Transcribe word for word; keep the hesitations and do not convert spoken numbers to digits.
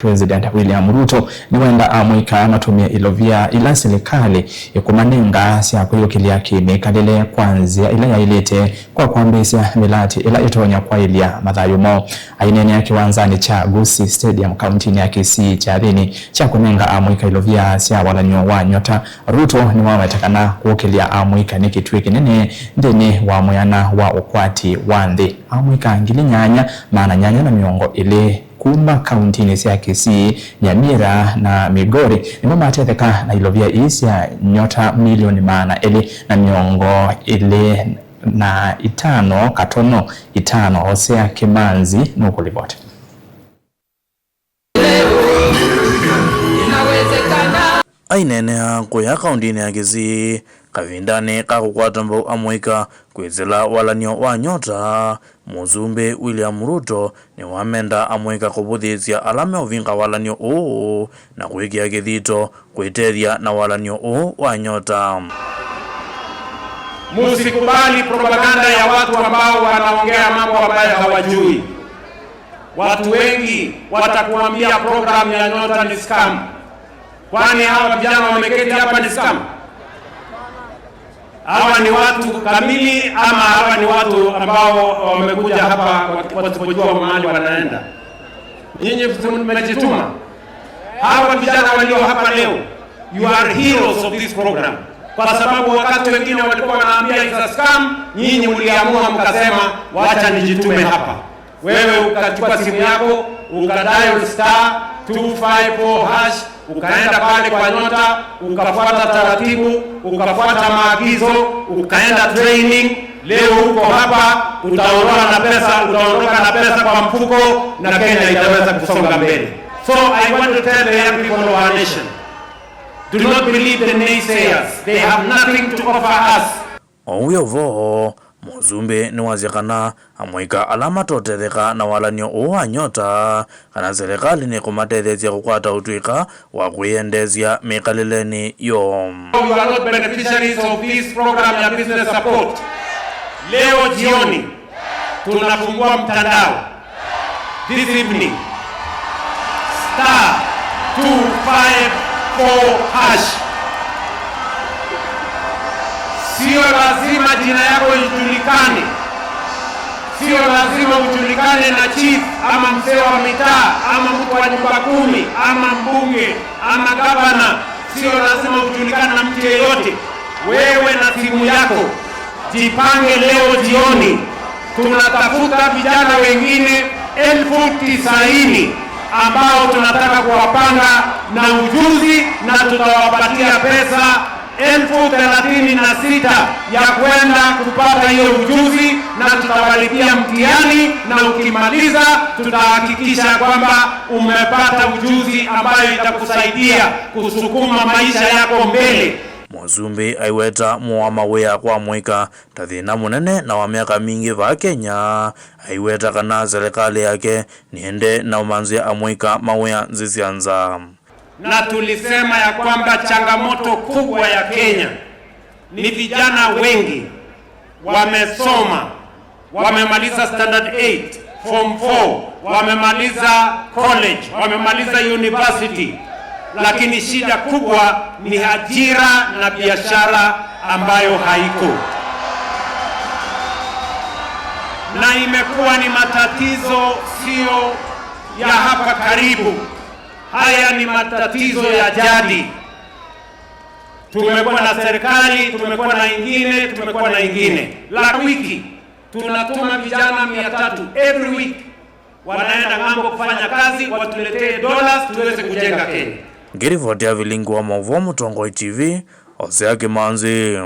President William Ruto nĩwenda amũika matũmĩe ilovia ila silikalĩ ĩkũmanenga sya kwĩyũkĩlya kĩ-mĩkalĩle kwa nzĩa ĩla yaĩlĩte kwa kwambĩĩsya mĩlatĩ ĩla ĩtonya kwaĩlya mathayũ moo. Aineenea kĩwanzanĩ kya Gusii Stadium kauntinĩ ya Kisii kyathĩnĩ kya kũnenga amũika ilovia sya walany'o wa nyota, Ruto nĩwaweta kana kũũkĩlya amũika nĩ kĩtuĩ kĩnene nthĩnĩ wa mwĩana wa ũkwati wa nthĩ. Amũika ngili nyanya maana nyanya na mĩongo ĩlĩ kuma kauntinĩ sya Kisii, Nyamira na Migori nĩmo matetheka na ilovia ii sya nyota milioni maana elĩ na mĩongo ĩlĩ na itano katono itano. Hosea Kimanzi nũkũlivoti. Aineenea kũya kauntinĩ ya Kisii kavindanĩ ka kũkwata mbau amũika kwĩsĩla walany'o wa nyota, Mũsumbĩ William Ruto nĩwamenda amũika kũvũthĩĩsya ala meũvinga walany'o ũũ na kwĩkĩa kĩthito kwĩtethya na walany'o ũũ wa nyota. Msikubali propaganda ya watu ambao wanaongea mambo ambayo hawajui. Watu wengi watakuambia program ya nyota ni scam. Kwani hawa vijana wameketi hapa ni scam? Hawa ni watu kamili ama hawa ni watu ambao wamekuja hapa wasipojua mahali wanaenda? Nyinyi mmejituma. Hawa vijana walio hapa leo, you are heroes of this program. Kwa sababu wakati wengine walikuwa wanaambia it's a scam, nyinyi mliamua mkasema, "Wacha nijitume hapa." Wewe ukachukua simu yako, ukadial star two five four hash, ukaenda pale kwa nyota, ukafuata taratibu, ukafuata maagizo, ukaenda training. Leo uko hapa, utaondoka na pesa, utaondoka na pesa kwa mfuko na Kenya itaweza kusonga mbele. So I want to tell the young people of our nation, do not believe the naysayers. They have nothing to offer us. O wĩ o vo, Mũsumbĩ nĩwasya kana amũika ala matotetheka na walany'o ũũ wa nyota, kana silikalĩ nĩkũmatetheesya kũkwata ũtw'ĩka wa kwĩyendeesya mĩkalĩlenĩ yoo. You are not beneficiaries of this program ya business support. Leo jioni tunafungua mtandao. This evening, star two five four hash. Sio lazima jina yako ijulikane. Sio lazima ujulikane na chief ama mzee wa mitaa ama mtu wa nyumba kumi ama mbunge ama gavana. Sio lazima ujulikane na mtu yeyote. Wewe na simu yako, jipange leo jioni. Tunatafuta vijana wengine elfu tisaini ambao tunataka kuwapanga na ujuzi, na tutawapatia pesa elfu thelathini na sita ya kwenda kupata hiyo ujuzi, na tutawalipia mtihani, na ukimaliza, tutahakikisha kwamba umepata ujuzi ambayo itakusaidia kusukuma maisha yako mbele. Mũsumbĩ aiweta mũo wa mawĩa kwa amũika ta thĩna mũnene, na wa myaka mingĩ vaa Kenya aiweta kana silikalĩ yake nĩende na ũmanzĩa amũika mawĩa nzĩ sya nza. Na tulisema ya kwamba changamoto kubwa ya Kenya ni vijana wengi wamesoma, wamemaliza standard eight, form four, wamemaliza college, wamemaliza university, lakini shida kubwa ni ajira na biashara ambayo haiko. Na imekuwa ni matatizo sio ya hapa karibu. Haya ni matatizo ya jadi. Tumekuwa na serikali, tumekuwa na ingine, tumekuwa na ingine. La wiki, tunatuma vijana mia tatu every week. Wanaenda ng'ambo kufanya kazi, watuletee dollars, tuweze kujenga Kenya. Ngĩrivoti ya vilingi wa maũvoo Mũtongoi T V, Hosea Kimanzi.